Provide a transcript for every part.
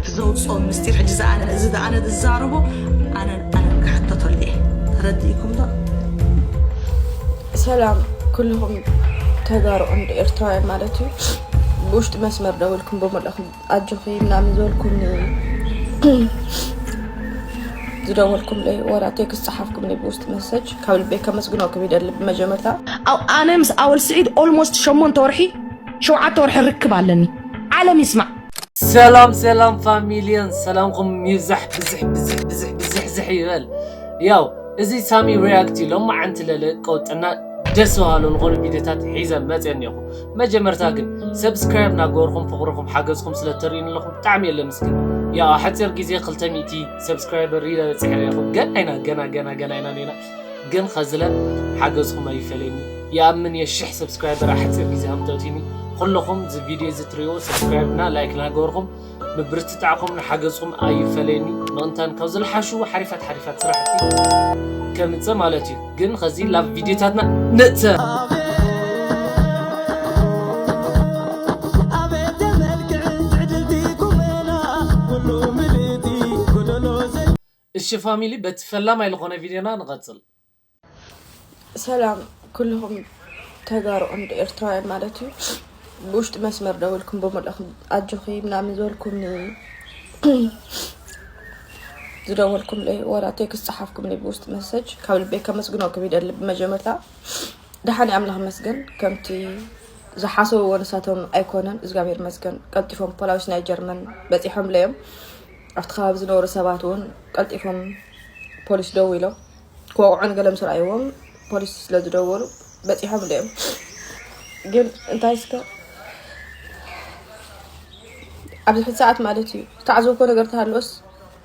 ዘውፅኦ ምስጢር ሕጂ ዝኣነ እዚ ዝኣነ ዝዛረቦ ኣነን ኣነን ክሕተተሉ እየ። ተረዲእኩም ዶ? ሰላም ኩልኹም ተጋሩ እንዶ ኤርትራውያን ማለት እዩ። ብውሽጢ መስመር ደውልኩም ብምልእኹም ኣጆኺ ምናምን ዝበልኩም ዝደወልኩም ለይ ወላ ቴክስት ጸሓፍኩም ኒ ብውስጥ መሰጅ ካብ ልቤ ከመስግኖኩም ይደሊ። ብመጀመርታ ኣብ ኣነ ምስ ኣወል ስዒድ ኦልሞስት ሸሞንተ ወርሒ ሸውዓተ ወርሒ ርክብ ኣለኒ። ዓለም ይስማዕ። ሰላም ሰላም ፋሚልየን ሰላምኩም ይብዛሕ ብዝሕ ብዝሕ ብዝሕ ብዝሕ ዝሕ ይበል። ያው እዚ ሳሚ ሪያክት እዩ ሎማዓንቲ ለለቀው ጥና ደስ በሃሉ ዝኾኑ ቪዲዮታት ሒዘ መፅየ እኒኹ። መጀመርታ ግን ሰብስክራይብ እናገበርኩም ፍቕርኹም ሓገዝኩም ስለ ተርእዩኒ ኣለኹም ብጣዕሚ እየ ለምስግን። ያው ሓፂር ግዜ ክልተ ሚእቲ ሰብስክራይበር ኢለ በፂሐ እኒኹ። ገና ኢና ገና ገና ገና ኢና ኔና ግን ኸዝለ ሓገዝኩም ኣይፈለኒ። ይኣምን እየ ሽሕ ሰብስክራይበር ኣብ ሓፂር ግዜ ከም ተእትዩኒ። ኩለኹም እዚ ቪድዮ እዚ ትርእይዎ ሰብስክራይብ እና ላይክ እናገበርኩም ምብርትታዕኩም ንሓገዝኩም ኣይፈለየኒ። ምእንታን ካብ ዝለሓሹ ሓሪፋት ሓሪፋት ስራሕቲ ከምፅእ ማለት እዩ። ግን ኸዚ ላብ ቪድዮታትና ንእተ እሺ ፋሚሊ በቲ ፈላማይ ዝኾነ ቪድዮና ንቐፅል። ሰላም ኩልኹም ተጋሩ እንዶ ኤርትራውያን ማለት እዩ። ብውሽጢ መስመር ደውልኩም ብምልእኹም ኣጆኺ ምናምን ዝበልኩም ዝደወልኩም ለይ ወላ ቴክስት ጸሓፍኩም ኒ ብውስጥ መሰጅ ካብ ልቤ ከመስግኖኩም ይደሊ። ብመጀመርታ ደሓን ኣምላኽ መስገን ከምቲ ዝሓሰብዎ ንሳቶም ኣይኮነን። እግዚኣብሔር መስገን ቀልጢፎም ፖላዊስ ናይ ጀርመን በፂሖም ለዮም ኣብቲ ከባቢ ዝነበሩ ሰባት እውን ቀልጢፎም ፖሊስ ደው ኢሎም ክወቕዑ ንገለ ምስ ረኣይዎም ፖሊስ ስለ ዝደወሉ በፂሖም እንዲኦም። ግን እንታይ እስከ ኣብዚ ሕዚ ሰዓት ማለት እዩ ዝተዓዘብኮ ነገር ተሃለወስ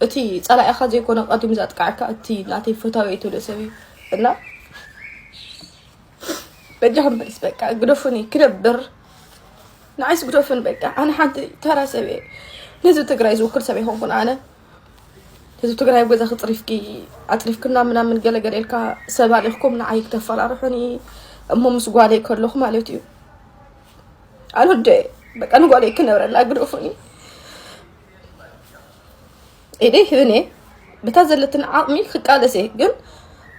እቲ ፀላኢኻ ዘይኮነ ቀዲሙ ዘጥቃዕካ እቲ ናተይ ፈታዊ ትብሎ ሰብ እዩ እና በጃኹም ፕሊስ በቃ ግደፉኒ ክነብር ንዓይስ ግደፉን በቃ ኣነ ሓንቲ ተራ ሰብ እየ ንህዝቢ ትግራይ ዝውክል ሰብ ይኾንኩን ኣነ ህዝቢ ትግራይ ኣብ ገዛ ክፅሪፍኪ ኣፅሪፍክና ምናምን ገለገለ ኢልካ ሰብ ኣሊኽኩም ንዓይ ክተፈራርሑኒ እሞ ምስ ጓለይ ከለኹ ማለት እዩ ኣልወደ በቃ ንጓለይ ክነብረላ ግደፉኒ ኢደይ ህብን እየ በታ ዘለትን ዓቕሚ ክቃለስ እየ ግን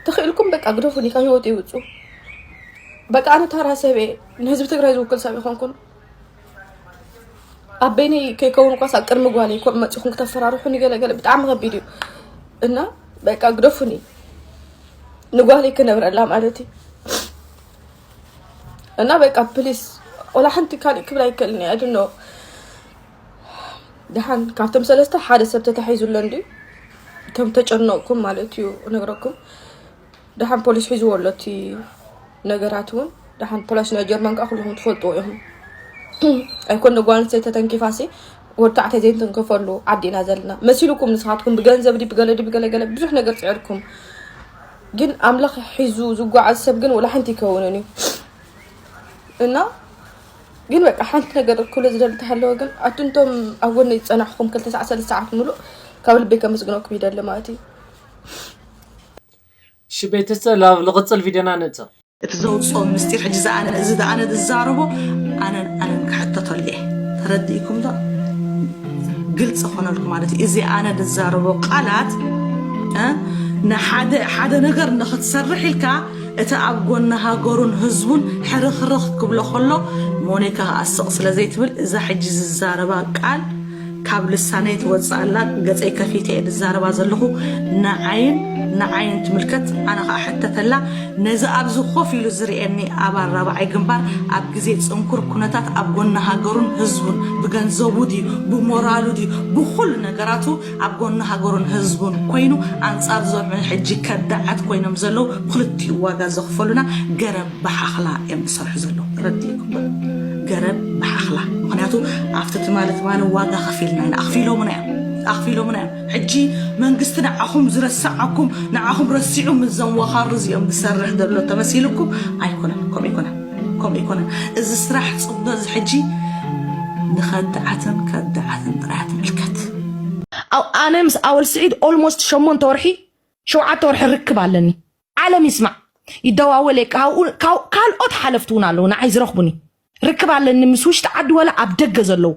ተኽኢልኩም በቃ ግደፉኒ ካብ ህይወት ይውፁ በቃ ኣነ ተራ ሰብ እየ ንህዝቢ ትግራይ ዝውክል ሰብ ይኾንኩን ኣብ በይነይ ከይከውን ኳስ ኣብ ቅድሚ ጓለይ ኮ መፂኹም ክተፈራርሑኒ ገለገለ ብጣዕሚ ከቢድ እዩ እና በቃ ግደፉኒ ንጓለይ ክነብረላ ማለት እዩ እና በቃ ፕሊስ ወላ ሓንቲ ካልእ ክብል ኣይክእልን እየ ኣድኖ ደሓን ካብቶም ሰለስተ ሓደ ሰብ ተታሒዙ ኣሎ እንዲ ከም ተጨነቕኩም ማለት እዩ ነግረኩም ደሓን ፖሊስ ሒዝዎ ኣሎ እቲ ነገራት እውን ደሓን ፖሊስ ናይ ጀርመን ከዓ ኩልኹም ትፈልጥዎ ኢኹም ኣይኮን ጓል ኣንስተይቲ ተተንኪፋሲ ወዲ ተባዕታይ ዘይንትንከፈሉ ዓዲ ኢና ዘለና መሲሉኩም ንስኻትኩም ብገንዘብ ዲ ብገለ ዲ ብገለገለ ብዙሕ ነገር ፅዕርኩም ግን ኣምላኽ ሒዙ ዝጓዓዝ ሰብ ግን ወላ ሓንቲ ይከውንን እዩ እና ግን በቃ ሓንቲ ነገር ክብሎ ዝደሊ እንተሃለወ ግን ኣቱንቶም ኣብ ጎነይ ዝፀናሕኹም ክልተ ሰዓት ሰለስተ ሰዓት ምሉእ ካብ ልበይ ከመስግነኩም ይደሊ ማለት እዩ እሺ ቤተሰብ ላብ ልቕፅል ቪድዮና ንእቶ እቲ ዘውፅኦ ምስጢር ሕጂ ዝኣነ እዚ ዝኣነ ዝዛረቦ ኣነን ኣነን ክሕተተሉ እየ ተረዲእኩም ዶ ግልፂ ኾነልኩ ማለት እዩ እዚ ኣነ ዝዛረቦ ቃላት ንሓደ ሓደ ነገር ንኽትሰርሕ ኢልካ እቲ ኣብ ጎኒ ሃገሩን ህዝቡን ሕርኽርኽ ክብሎ ከሎ ሞኒካ ክኣስቕ ስለ ዘይትብል እዛ ሕጂ ዝዛረባ ቃል ካብ ልሳነይ ትወፅእ ኣላ ገፀይ ከፊተ እየ ዝዛረባ ዘለኹ ንዓይን ንዓይን ትምልከት ኣነ ከዓ ሕተተላ ነዚ ኣብዚ ኮፍ ኢሉ ዝርእየኒ ኣባል ራብዓይ ግንባር ኣብ ግዜ ፅንኩር ኩነታት ኣብ ጎኒ ሃገሩን ህዝቡን ብገንዘቡ ድዩ ብሞራሉ ድዩ ብኩሉ ነገራቱ ኣብ ጎኒ ሃገሩን ህዝቡን ኮይኑ ኣንፃር ዞም ሕጂ ከዳዓት ኮይኖም ዘለዉ ክልቲኡ ዋጋ ዘኽፈሉና ገረብ ብሓኽላ እዮም ዝሰርሑ ዘለዉ ረዲእኩም ገረብ ብሓኽላ ምክንያቱ ኣብቲ ትማሊ ትማሊ ዋጋ ከፊልና ኢና ኣኽፊሎምና እዮም ኣኽፊሎምና እዮም ሕጂ መንግስቲ ንዓኹም ዝረስዓኩም ንዓኹም ረሲዑ ምዘም ወኻሩ እዚኦም ዝሰርሕ ዘሎ ተመሲልኩም ኣይኮነን ከምኡ ይኮነን ከምኡ ይኮነን እዚ ስራሕ ፅምዶ እዚ ሕጂ ንኸዳዓትን ከዳዓትን ጥራያ ትምልከት ኣብ ኣነ ምስ ኣወል ስዒድ ኦልሞስት ሸሞንተ ወርሒ ሸውዓተ ወርሒ ርክብ ኣለኒ ዓለም ይስማዕ ይደዋወል ካልኦት ሓለፍቲ እውን ኣለዉ ንዓይ ዝረኽቡኒ ርክብ ኣለኒ ምስ ውሽጢ ዓዲ ወላ ኣብ ደገ ዘለዉ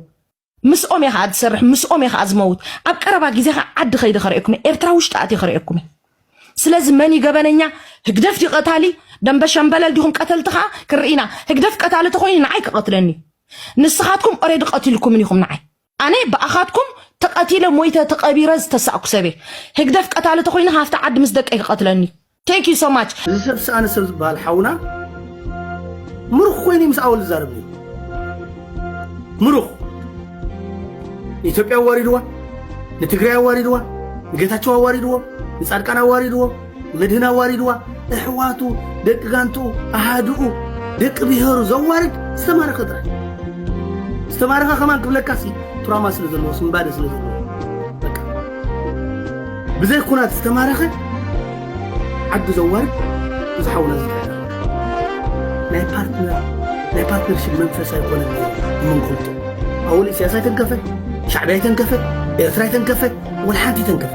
ምስኦም እየ ከዓ ዝሰርሕ፣ ምስኦም እየ ከዓ ዝመውት። ኣብ ቀረባ ግዜ ከዓ ዓዲ ከይደ ከርእየኩም እየ፣ ኤርትራ ውሽጢ ኣትየ ከርእየኩም እየ። ስለዚ መን እዩ ገበነኛ? ህግደፍ ድዩ ቀታሊ? ደንበ ሸምበለል ዲኹም ቀተልቲ ከዓ ክንርኢ ኢና። ህግደፍ ቀታሊ ተኾይኑ ንዓይ ክቐትለኒ እዩ። ንስኻትኩም ኦሬዲ ቀቲልኩምን ኢኹም ንዓይ። ኣነ ብኣኻትኩም ተቐቲለ ሞይተ ተቐቢረ ዝተሳእኩ ሰብ እየ። ህግደፍ ቀታሊ ተኾይኑ ሃፍቲ ዓዲ ምስ ደቀይ ክቐትለኒ እዩ። Thank you so much። እዚ ሰብ ሰኣነ ሰብ ዝበሃል ሓውና ምሩኽ ኮይኑ ምስ ኣወል ዝዛረብ እዩ። ምሩኽ ንኢትዮጵያ ኣዋሪድዋ፣ ንትግራይ ኣዋሪድዋ፣ ንጌታቸው ኣዋሪድዎ፣ ንጻድቃን ኣዋሪድዎ፣ መድህን ኣዋሪድዋ፣ እሕዋቱ፣ ደቂ ጋንቱ፣ ኣሃድኡ፣ ደቂ ብሄሩ ዘዋርድ ዝተማረኸ ጥራይ። ዝተማረኸ ከማን ክብለካሲ ትራማ ስለ ዘለዎ፣ ስምባደ ስለ ዘለዎ። በቃ። ብዘይ ኩናት ዝተማረኸ ዓዱ ዘዋርድ እዚ ሓውና እዚ ጥራይ። ናይ ፓርትነር፣ ናይ ፓርትነርሽፕ መንፈስ ኣይኮነን መንኮልቶ። ኣወል ኢሳያስ ኣይተንከፈ፣ ሻዕብያ ኣይተንከፈ፣ ኤርትራ ኣይተንከፈ፣ ወላ ሓንቲ ኣይተንከፈ።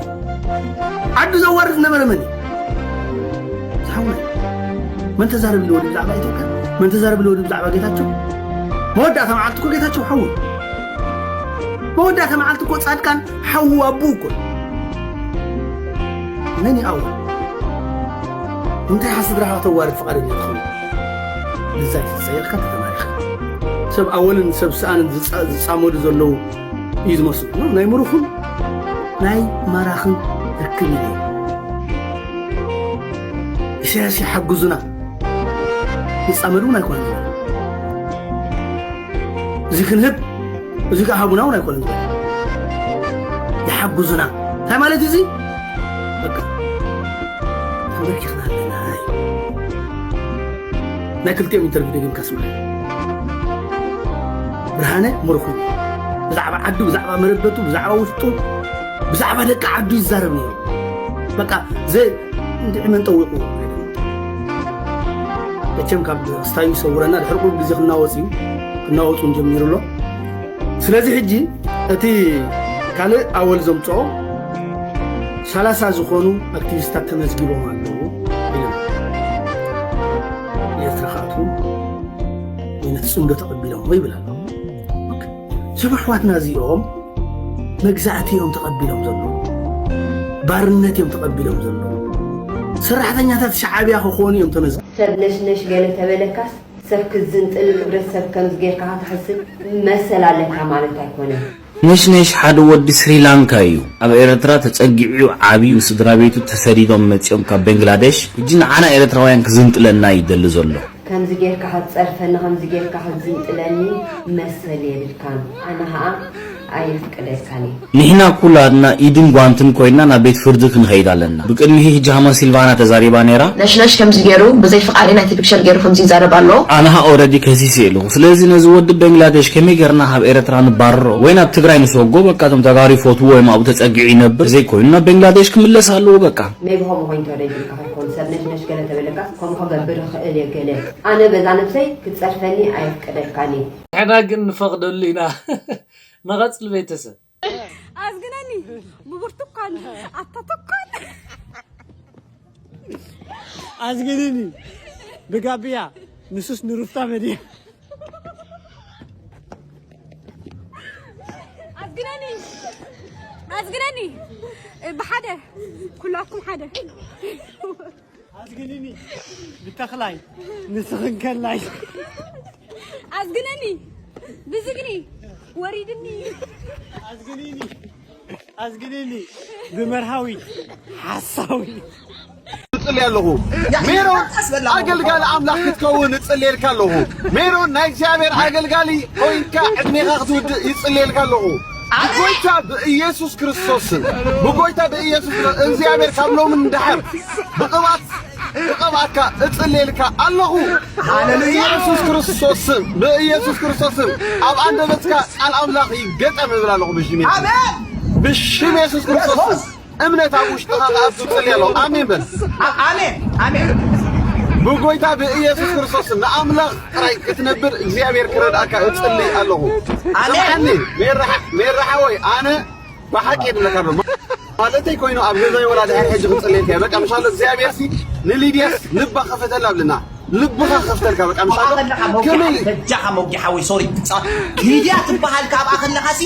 ዓዱ ዘዋርድ ዝነበረ መን እዩ? ዝሓውና። መን ተዛረብ ኢልዎ ብዛዕባ ኢትዮጵያ? መን ተዛረብ ኢልዎ ብዛዕባ ጌታቸው? መወዳእታ መዓልቲ እኮ ጌታቸው ሓው እዩ። መወዳእታ መዓልቲ እኮ ጻድቃን ሓው ኣቡ እኮ እዩ። መን ይኣወል? እንታይ ሓስድራኻ ተዋርድ ፍቓደኛ ትኸውን? ንዛ ትጸየፍካ ተተማሪኻ። ሰብ ኣወልን ሰብ ሰኣንን ዝጻ-፣ ዝጻመዱ ዘለዉ እዩ ዝመስሉ። ኖ፣ ናይ ምሩኽን ናይ ማራኽን ርክብ እዩ። ኢሳያስ ይሓግዙና። ይጻመዱ እውን ኣይኮነን። እዚ ክንህብ፣ እዚ ከኣ ሃቡና እውን ኣይኮነን። ይሓግዙና። እንታይ ማለት እዩ እዚ? በቃ፣ ተንበርኪኽና ኣለና። ናይ ክልቲኦም ኢንተርቪው ደጊምካ ስምዓ። ብርሃነ ምሩኹ ብዛዕባ ዓዱ፣ ብዛዕባ መረበቱ፣ ብዛዕባ ውሽጡ፣ ብዛዕባ ደቂ ዓዱ ይዛረብ ነይሩ። በቃ፣ ዘ-፣ እንድዒ መን ጠዊቑ? መቸም ካብ ክስታዩ ይሰውረና፣ ድሕሪ ቁሩብ ግዜ ክናወጽ እዩ፣ ክናወጽ እውን ጀሚሩ ኣሎ። ስለዚ ሕጂ እቲ ካልእ ኣወል ዘምጽኦ ሰላሳ ዝኾኑ ኣክቲቪስታት ተመዝጊቦም ኣለዉ ኢሎም። ኤርትራ ክኣትዉ ወይ ነቲ ጽምዶ ተቐቢሎምዎ ይብል ኣሎ። ሰብ ኣሕዋትና እዚኦም መግዛእቲ እዮም ተቐቢሎም ዘለዉ። ባርነት እዮም ተቐቢሎም ዘለዉ። ሰራሕተኛታት ሻዕብያ ክኾኑ እዮም ተመዝጊቦም። ሰብ ነሽነሽ ገለ ተበለካስ ሰብ ክትዝንጥልን ሕብረተሰብ ከምዚ ጌርካ ክትሕስብ መሰል ኣለካ ማለት ኣይኮነን። ነሽነሽ ሓደ ወዲ ስሪላንካ እዩ። ኣብ ኤርትራ ተጸጊዑ ዓብዩ፣ ስድራ ቤቱ ተሰዲዶም መጺኦም ካብ በንግላደሽ። ሕጂ ንዓና ኤርትራውያን ክዝንጥለና እዩ ይደሊ ዘሎ። ከምዚ ጌርካ ክትጸርፈኒ፣ ከምዚ ጌርካ ክትዝንጥለኒ መሰል የብልካን። ኣነ ኸኣ ኣየፍቅደልካን እየ። ንሕና ኩላትና ኢድን ጓንትን ኮይንና ናብ ቤት ፍርዲ ክንኸይድ ኣለና። ብቅድሚሂ ጃህማ ሲልቫና ተዛሪባ ነይራ። ነሽነሽ ከምዚ ገይሩ ብዘይ ፍቓደይ ናይቲ ፒክቸር ገይሩ ከምዚ ይዛረብ ኣሎ። ኣነ ኸኣ ኦረዲ ከሲሰ ኣለኹ። ስለዚ ነዚ ወዲ በንግላደሽ ከመይ ገይርና ካብ ኤርትራ ንባርሮ ወይ ናብ ትግራይ ንሰጎ? በቃ እቶም ተጋሩ ይፈትዎ እዮም፣ ኣብኡ ተጸጊዑ ይነብር። ዘይኮይኑ ናብ በንግላደሽ ክምለስ ኣለዎ በቃ። ሜቢ ከምኡ ኮይኑ ተረዲእካ ከይኮን ሰብ ነሽነሽ ገለ ተበለካስ ከምኡ ክገብር ይኽእል እየ ገለ። ኣነ በዛ ነብሰይ ክትጸርፈኒ ኣየፍቅደልካን እየ። ንሕና ግን ንፈቕደሉ ኢና። ንቐጽል ቤተሰብ። ኣዝግነኒ ብብርቱኳን ኣታ ትኳን። ኣዝግንኒ ብጋብያ ንሱስ ንሩፍታ መድያ። ኣዝግነኒ ኣዝግነኒ ብሓደ ኩላኩም ሓደ። ኣዝግንኒ ብተኽላይ ንስኽን ከላይ። ኣዝግነኒ ብዝግኒ ወሪድኒ። ኣዝግንኒ ኣዝግንኒ ብመርሃዊ ሓሳዊ። እጽሊ ኣለኹ። ሜሮን ኣገልጋሊ ኣምላኽ ክትከውን እጽልየልካ ኣለኹ። ሜሮን ናይ እግዚኣብሔር ኣገልጋሊ ኮይንካ ዕድሜኻ ክትውድእ ይጽልየልካ ኣለኹ። ብጎይታ ብኢየሱስ ክርስቶስ ስም፣ ብጎይታ ብኢየሱስ ክርስቶስ እግዚኣብሔር ካብ ሎምን ድሓር ብቕባት ክቐብኣካ እጽልየልካ ኣለኹ። ሃሌሉያ። ብኢየሱስ ክርስቶስ ስም፣ ብኢየሱስ ክርስቶስ ስም ኣብ ኣንደበትካ ቃል ኣምላኽ ይገጠም እብል ኣለኹ ብሽም የሱስ። ኣሜን። ብሽም የሱስ ክርስቶስ ስም እምነት ኣብ ውሽጥኻ ክኣቱ እጽሊ ኣለኹ። ኣሜን በል። ኣ-፣ ኣሜን። ኣሜን። ብጎይታ ብኢየሱስ ክርስቶስ ስም ንኣምላኽ ጥራይ ክትነብር እግዚኣብሔር ክረድኣካ እጽሊ ኣለኹ። ኣሜን። ስምዓኒ፣ ሜራ፣ ሜራ ሓወይ፣ ኣነ ብሓቂ ይብለካ ኣሎ። ማለተይ ኮይኑ ኣብ ገዛይ ወላ ድሕሪ ሕጂ ክጽልየልካ እየ። በቃ ምሻሎ እግዚኣብሔር ሲ ንሊድያስ ልባ ከፈተላ ኣብልና። ልብኻ ክኸፍተልካ በቃ። ምሳሌ ከለካ መውጊ ከመይ በጃኻ መውጊ ሓወይ ሶሪ ትጻ ሊድያ ትበሃል ካብኣ ከለኻ ሲ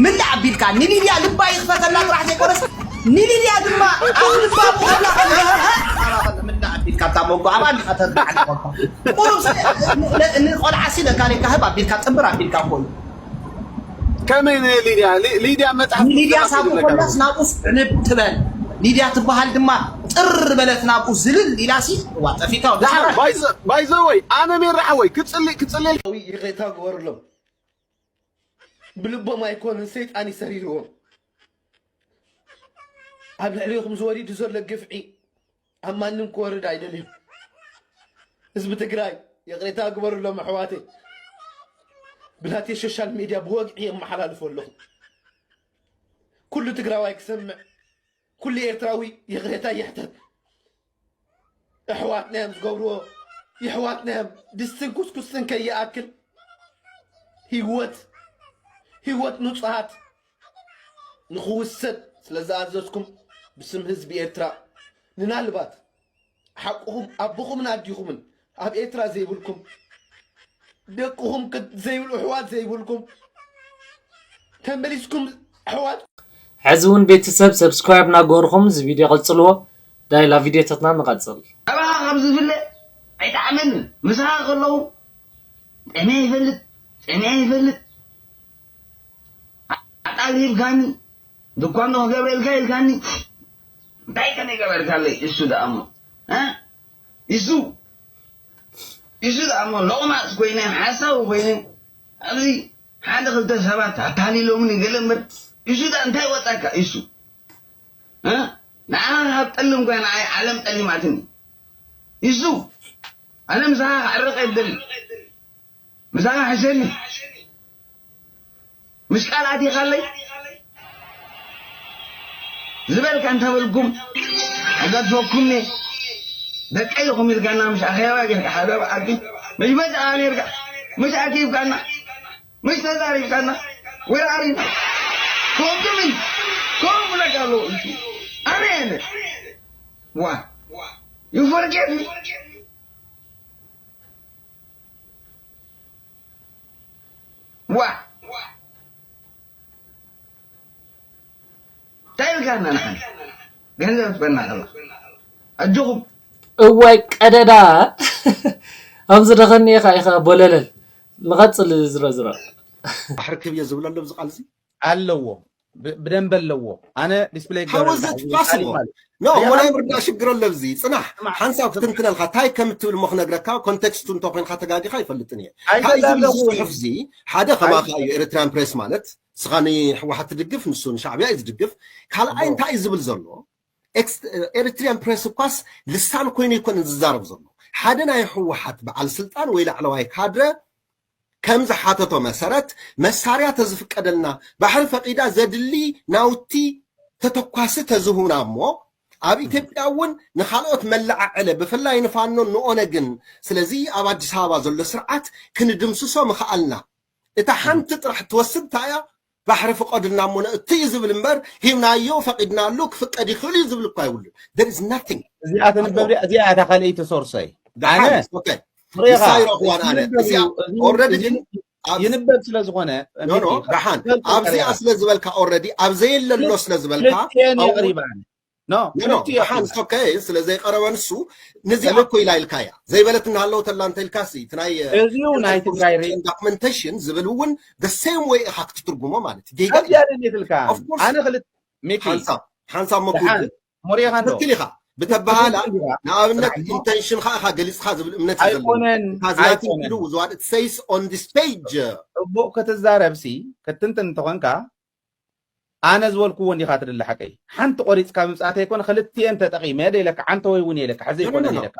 ምላእ ኣቢልካ ንሊድያ ልባ ይኽፈተላ ጥራሕ ዘይኮነስ ንሊድያ ድማ ኣብ ልባ ብኸላ ምላእ ኣቢልካ እታ መውጊ ኣብኣ እንዲኻ ተርዳዕ ኣለካ ቁሩብ ንቆልዓ ሲ ለካ ሌካ ህብ ኣቢልካ ጥብር ኣቢልካ እኮ እዩ ከመይ ንሊድያ ሊ- ሊድያ መጽሓፍ ንሊድያ ቅዱስ ሳብ ይብለካ ኮላስ ነበር። ናብኡስ ዕንብ ትበል ሊድያ ትበሃል ድማ ጥር በለት ናብኡ ዝልል ኢላሲ እዋ ጠፊካ ወዲ ደሓን ሓራይ። ባይዘ- ባይዘወይ ኣነ ሜራ ሓወይ ክጽሊ ክጽልየልካ ይቕሬታ ግበሩሎም። ብልቦም ኣይኮነን ሰይጣን ይሰሪርዎም። ኣብ ልዕሌኹም ዝወሪዱ ዘሎ ግፍዒ ኣብ ማንም ክወርድ ኣይደልዮም። ህዝቢ ትግራይ ይቕሬታ ግበሩሎም ኣሕዋተይ። ብናተይ ሶሻል ሚድያ ብወግዒ የመሓላልፎ ኣለኹ። ኩሉ ትግራዋይ ክሰምዕ፣ ኩሉ ኤርትራዊ ይቕሬታ ይሕተት። ኣሕዋትና እዮም ዝገብርዎ፣ የሕዋትና እዮም ድስትን ኩስኩስትን ከይኣክል ህይወት ህይወት ንጹሃት ንኽውሰድ ስለ ዝኣዘዝኩም ብስም ህዝቢ ኤርትራ ንናልባት ሓቅኹም ኣቦኹምን ኣዲኹምን ኣብ ኤርትራ ዘይብልኩም ደቅኹም ክት- ዘይብሉ ኣሕዋት ዘይብልኩም ተመሊስኩም ኣሕዋት ሕዚ እውን ቤተሰብ ሰብስክራይብ እናገበርኩም እዚ ቪድዮ ቀፅልዎ። ዳይላ ቪድዮታትና ንቐፅል። ኣባኻ ካብ ዝፍለ ኣይጠዓመንን። ምሳኻ ከለኹ ጠምየ ይፈልጥ፣ ጸሚአ ይፈልጥ። ኣጣል ሂብካኒ፣ ድኳን ዶ ክገብረልካ ኢልካኒ፣ እንታይ ከመይ ገበርካለይ? እሱ ደኣ እሞ፣ እ? እሱ፣ እሱ ደኣ እሞ ሎቕማጽ ኮይነ፣ ሓሳዊ ኮይነ፣ ኣብዚ ሓደ ክልተ ሰባት ኣታሊሎምኒ ገለ እምበር፣ እሱ ደኣ እንታይ ወጻካ? እሱ፣ እ? ንዓኻ ካብ ጠልም ኮይና፣ ኣይ ዓለም ጠሊማትኒ። እሱ፣ ኣነ ምሳኻ ክዕረቕ የብደሊ። ምሳኻ ሕሸኒ። ምሽ ቃል ኣቲኻለይ ዝበልካ እንተበልኩም፣ ክገድፈኩም እየ። ደቀይ ኢኹም ኢልካና፣ ምሽ ኣኼባ ጌርካ ሓደ በዓልቲ። ምሽ መጻኻ ኔርካ፣ ምሽ ኣኪብካና፣ ምሽ ተዛሪብካና። Where are you? Come to me. Come ብለካ ኣለኹ። ኣነ እየ። Why? You forget me? ዋ እንታይ ኢልካና ንሓን ገንዘብ ትበና ከላ ኣጆኹም እዋይ ቀደዳ ከምዚ ደኸኒ ኢኻ ኢኻ ቦለለል ንቐፅል ዝረዝሮ ባሕሪ ክብየ ዝብሎ ኣሎ ብዚ ቃል እዚ ኣለዎ ብ- ብደንብ ኣለዎ ኣነ ዲስፕሌይ How is it possible? No እሞ ናይ ምርዳእ ሽግር ኣሎ ኣብዚ ፅናሕ ሓንሳብ ክትንትነልካ እንታይ ከም እትብል እሞ ክነግረካ ኮንቴክስቱ እንተኮይንካ ተጋጊኻ ኣይፈልጥን እየ እንታይ ዝብል እዚ ፅሑፍ እዚ ሓደ ከማኻ እዩ ኤርትራን ፕሬስ ማለት ንስኻ ንህወሓት ትድግፍ ንሱ ንሻዕብያ እዩ ዝድግፍ ካልኣይ እንታይ እዩ ዝብል ዘሎ ኤርትሪያን ፕሬስ እኳስ ልሳን ኮይኑ ይኮነ ዝዛረብ ዘሎ ሓደ ናይ ህወሓት በዓል ስልጣን ወይ ላዕለዋይ ካድረ ከም ዝሓተቶ መሰረት መሳርያ ተዝፍቀደልና ባሕሪ ፈቒዳ ዘድሊ ናውቲ ተተኳሲ ተዝህቡና እሞ ኣብ ኢትዮጵያ እውን ንካልኦት መለዓዕለ ብፍላይ ንፋኖን ንኦነግን ስለዚ ኣብ ኣዲስ ኣበባ ዘሎ ስርዓት ክንድምስሶ ምኽኣልና እታ ሓንቲ ጥራሕ ትወስድ እንታይ እያ ባሕሪ ፍቐዱልና እሞ ነእቱ እዩ ዝብል እምበር ሂብናዮ ፈቒድናሉ ክፍቀድ ይኽእል እዩ ዝብል እኳ ይብሉ there is nothing እዚኣ ትንበብ ድያ? እዚኣ እታ ካልኣይቲ ሶርሰይ ኣነ ደሓን okay ንሳ ይረኽዋን ኣነ እዚኣ already ግን ኣብ- ይንበብ ስለ ዝኾነ no no ደሓን ኣብዚኣ ስለ ዝበልካ already ኣብ ዘየለሎ ስለ ዝበልካ ክልቲኤን የቕሪባ ኣነ no no no ክልቲኤን ደሓን okay ስለ ዘይቀረበ ንሱ ነዚኣ እኮ ኢላ ኢልካያ ዘይበለት እናሃለወት ኣላ እንተ ኢልካ ሲ እቲ ናይ እዚው ናይ ትግራይ ሬ documentation ዝብል እውን the same way ኢኻ ክትትርጉሞ ማለት እዩ ጌጋ እዩ ኣብዚኣ ደልየትልካ Of course. ኣነ ክልት ሚኪ ሓንሳብ ሓንሳብ መኩ ደሓን ሞሪኻ እንዶ ትክክል ኢኻ ብተበሃላ ትክክል ኢኻ። ንኣብነት ስራሕ እሞ ኢንቴንሽንካ ኢኻ ገሊፅካ ዝብል እምነት እዩ ዘለኒ ኣይኮነን has nothing ኣይኮነን to do with what it says on this page ጽቡቕ ክትዛረብሲ ክትንትን እንተኾንካ ኣነ ዝበልክዎ እንዲኻ ትደሊ ሓቀይ ሓንቲ ቆሪፅካ ምምፃእ ተይኮነ ክልቲኤን ተጠቒመ ደ ኢለካ ዓንተ ወይ እውን የለካ ሕዚ No, no, ኣይኮነን no, no. ኢለካ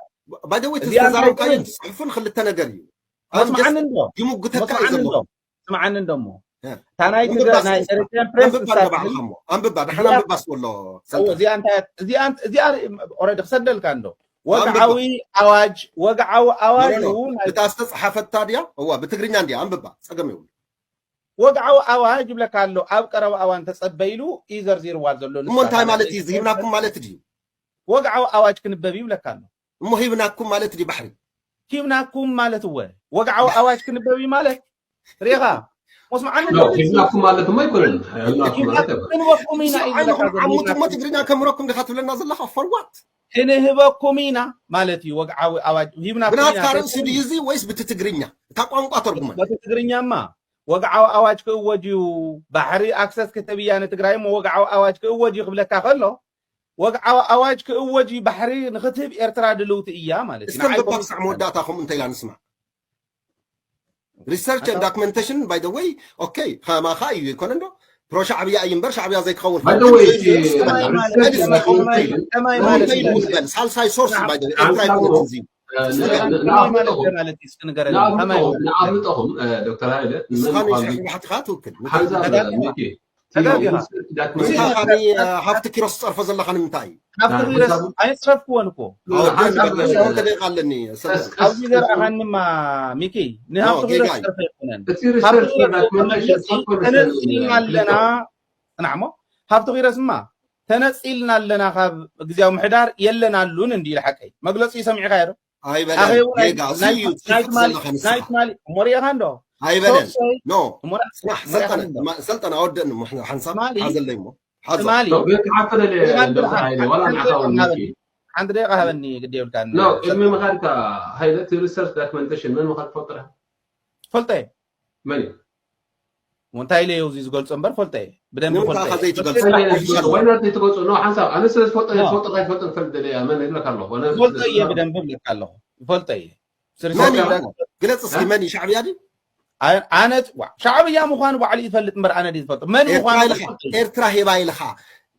by the way እዚኣ እንታይ ዝተዛረብካዮን ትብል? ዝፅሑፍን ክልተ ነገር እዩ መስማዓኒ እንዶ ይምጉተካ እዩ መስማዓኒ ዘሎ እንዶ ስማዓኒ እንዶ እሞ እ። እታ ናይ ኣንብባ ትግራይ እስኪ። ናይ ኤሪትሪያን ፕሬስ ኣንብባ ንሳ ንባዕልኻ ትብል እሞ ኣንብባ ደሓን እዚኣ- ኣንብባ ስወሎ እዎ፣ እዚኣ እንታይ እዚኣ እዚኣ ኦረዲ ክሰደልካ እንዶ ወግዓዊ ኣዋጅ ወግዓዊ ኣዋጅ No, no, no. እዩ ናይ እታ ዝተፅሓፈታ ድያ እዋ ብትግርኛ እንዲያ ኣንብባ ፀገም የብሉ ወግዓዊ ኣዋጅ ይብለካ ኣሎ ኣብ ቀረባ እዋን ተፀበይሉ እዩ ዘርዚርዋ ዘሎ ንሳ እሞ እንታይ እታ ማለት ናይ እዩ ዝሂብናኩም ማለት ድዩ ወግዓዊ ኣዋጅ ክንበብ ይብለካ ኣሎ እሞ ሂብናኩም ማለት ድዩ ባሕሪ ሂብናኩም ማለት እወ። ወግዓዊ ኣዋጅ ክንበብ እዩ ማለት ሪኢኻ መስማዓኒ ሂብናኩም ማለት እሞ ኣይኮነን። ሂብናኩም ማለት ኣይኮነን። ክንበኩም ኢና ኢልካ ዓሙት እሞ ትግርኛ ከምረኩም ዲኻ ትብለና ዘለኻ for what? ክንህበኩም ኢና ማለት እዩ። ወግዓዊ ኣዋጅ ሂብናኩም ኢና ብናትካ ርእሲ ድዩ እዚ ወይስ ብቲ ትግርኛ እታ ቋንቋ ተርጉመን? በቲ ትግርኛማ ወግዓዊ ኣዋጅ ክእወጅ እዩ። ባሕሪ ኣክሰስ ክትህብ እያ ንትግራይ እሞ ወግዓዊ ኣዋጅ ክእወጅ እዩ ክብለካ ከሎ ወግዓዊ ኣዋጅ ክእወጅ እዩ። ባሕሪ ንክትህብ ኤርትራ ድልውቲ እያ ማለት እዩ። እስከም ንዓይ በባ ክሳዕ መወዳእታ ከምኡ እንታይ ኢላ ንስማዕ። Research and documentation by the way okay ከማኻ እዩ ይኮነ እንዶ ፕሮ ሻዕብያ እዩ እምበር ሻዕብያ ዘይትኸውን By the way, ግን እቲ እስከ ከማይ መወዳእታ ማለት እስከ ከማይ መወዳእታ ከማይ ከመይ ማለት ይበል ሳልሳይ ሶርስ by the way ኤርትራ ሓንሳብ ኣይኮነትን እዚ ከማይ ማለት ከማይ እስኪ ንገረኒ ከማይ ንኣብነጠኹም ንኣብነጠኹም ዶክተር ሃይለ ንስኻ ንመን ንሽ ምዃኑ ሕባሕቲ ከዓ ትውክል ሓንሳብ ሚኪ ተጋጊኻ። research documentation ንስኻ ከኒ ሃፍቲ ኪሮስ ትፀርፎ ዘለኻ ንምንታይ እዩ ካብቲ ቪረስ ኣይፅረፍክዎን እኮ ኣወዳን ሓንሳብ በቃ ሰላም ተደቂቃ ኣለኒ ሰላም ኣብዚ ዘርኣኻንማ ሚኪ ንሃብቲ ጌጋ ቪረስ እዩ። ፀርፈ ኣይኮነን እቲ ሃብቲ research ቪረስ documentation ተነፂልና ኣለና ፅናዕሞ ሃብቲ ቪረስማ ተነፂልና ኣለና ካብ ግዜያዊ ምሕዳር የለናሉን እንዲ ኢሉ ሓቀይ መግለፂ ሰሚዕካዮ ዶ ኣይበለን ኣኼቡ ናይ ጌጋ እዚ ናይ እዩ ናይ ትፅሕፍ ትማሊ ዘለኻ ናይ ንስኻ ትማሊ እሞ ሪኢኻ እንዶ ኣይበለን ሶርሰይ no እሞ ዳ- ስራሕ ሪኢኻ ሰልጠነ እንዶ ማ- ሰልጠነ ኣወደኒ እሞ ሓንሳብ ትማሊ ሓዘለይ እሞ ሓዞ ትማሊ ክሓተለለ ሪኢኻ እንዶ ዶክተር ሃይለ ዋላ ንዓኻ እውን ሚኪ ሓንቲ ደቂቃ ሃበኒ ግዲ የብልካ ኖ ቅድሚ ምኻድካ ሃይለ እቲ research documentation መን ምዃን ትፈልጦ ዲኻ? ፈልጦ እየ መን እዩ? እንታይ ኢለ እዩ እዚ ዝገልጾ እምበር ፈልጦ እየ ብደንቢ ንምንታይ ፈልጦ ኢኻ እየ ዘይትገልጾ? እንታይ ኢለ Official ዝገልጾ? ወይ ናተይ ትገልጾ? ኖ ሓንሳብ ኣነ ስለ ዝፈልጦ ኖ። ዝፈልጦ ካይትፈልጦ ንፈልጥ ደለ እያ መን ይብለካ ኣለኹ ኣነ ፈልጦ እየ ብደንቢ እብለካ ኣለኹ ይፈልጦ እየ መን እዩ ስሪሰ ግለጽ እስኪ መን እዩ ሻዕብያ ድዩ? ኣነ ዋ፣ ሻዕብያ ምዃኑ ባዕሉ ይፈልጥ እምበር ኣነ ድዩ ዝፈልጦ መን ኤርትራ ምዃኑ ኢልኻ ኤርትራ ሄባ ኢልኻ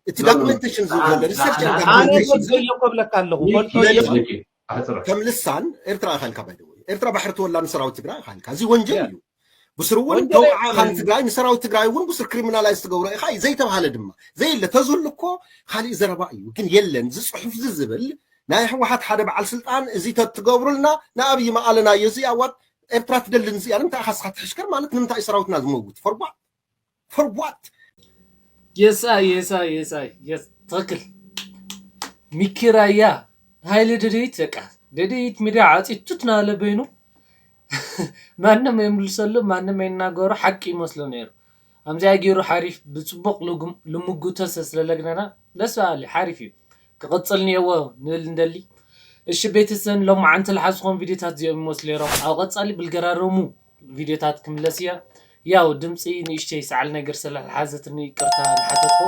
እቲ ኖ፣ ኖ፣ ኖ። documentation ዝብሎ research and ኣነ ኣነ documentation ፈልጦ እየ እኮ እብለካ ኣለኹ ፈልጦ እየ ሚኪ ኣሕጽረ ከም ልሳን ኤርትራ ኢኻ ኢልካ ባይ ኤርትራ ባሕሪ ትወላ ንሰራዊት ትግራይ ኢኻ ኢልካ እዚ ወንጀል ያ። እዩ ብስሩ እውን ወንጀል ተውዓኻ ኣይኮነን። ንትግራይ ንሰራዊት ትግራይ እውን ብስሩ criminalize ትገብሮ ኢኻ እዩ ዘይተባሃለ ድማ ዘየለ ተዝህሉ እኮ ካሊእ ዘረባ እዩ ግን የለን እዚ ፅሑፍ እዚ ዝብል ናይ ህወሓት ሓደ በዓል ስልጣን እዚ ተትገብሩልና ንኣብይ መኣለናዮ እዚ ኣዋት ኤርትራ ትደልን እዚኣ ንምንታይ ኢኻ ስኻ ትሕሽከር ማለት ንምንታይ እዩ ሰራዊትና ዝመውት for what for what የሳይ የሳይ የሳይ የስ ትክክል ሚኪ ራያ ሃይለ ደደይት በቃ ደደይት ሚድያ ዓፂቱት ናለ በይኑ ማንም የምልሰሉ ማንም የናገሩ ሓቂ ይመስሎ ነይሩ ከምዚኣ ገይሩ ሓሪፍ ብፅቡቅ ልጉም- ልምጉቶ ስለለግነና ደስ በሃሊ ሓሪፍ እዩ ክቕፅል እኒአዎ ንብል እንደሊ እሺ ቤተሰብ ሎማዓንቲ ልሓዝኾም ቪዲዮታት እዚኦም ይመስሉ ነይሮም ኣብ ቀፃሊ ብልገራረሙ ቪዲዮታት ክምለስ እያ ያው ድምፂ ንእሽተይ ሰዓል ነገር ስለዝሓዘትኒ ይቅርታ ንሓተትኮ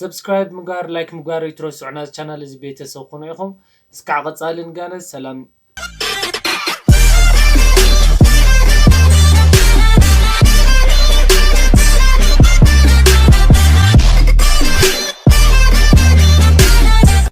subscribe ምግባር like ምግባር ይትረስዑ ናዚ channel እዚ ቤተሰብ ኩኑ ኢኹም እስካዕ ቀፃሊ ንጋነ ሰላም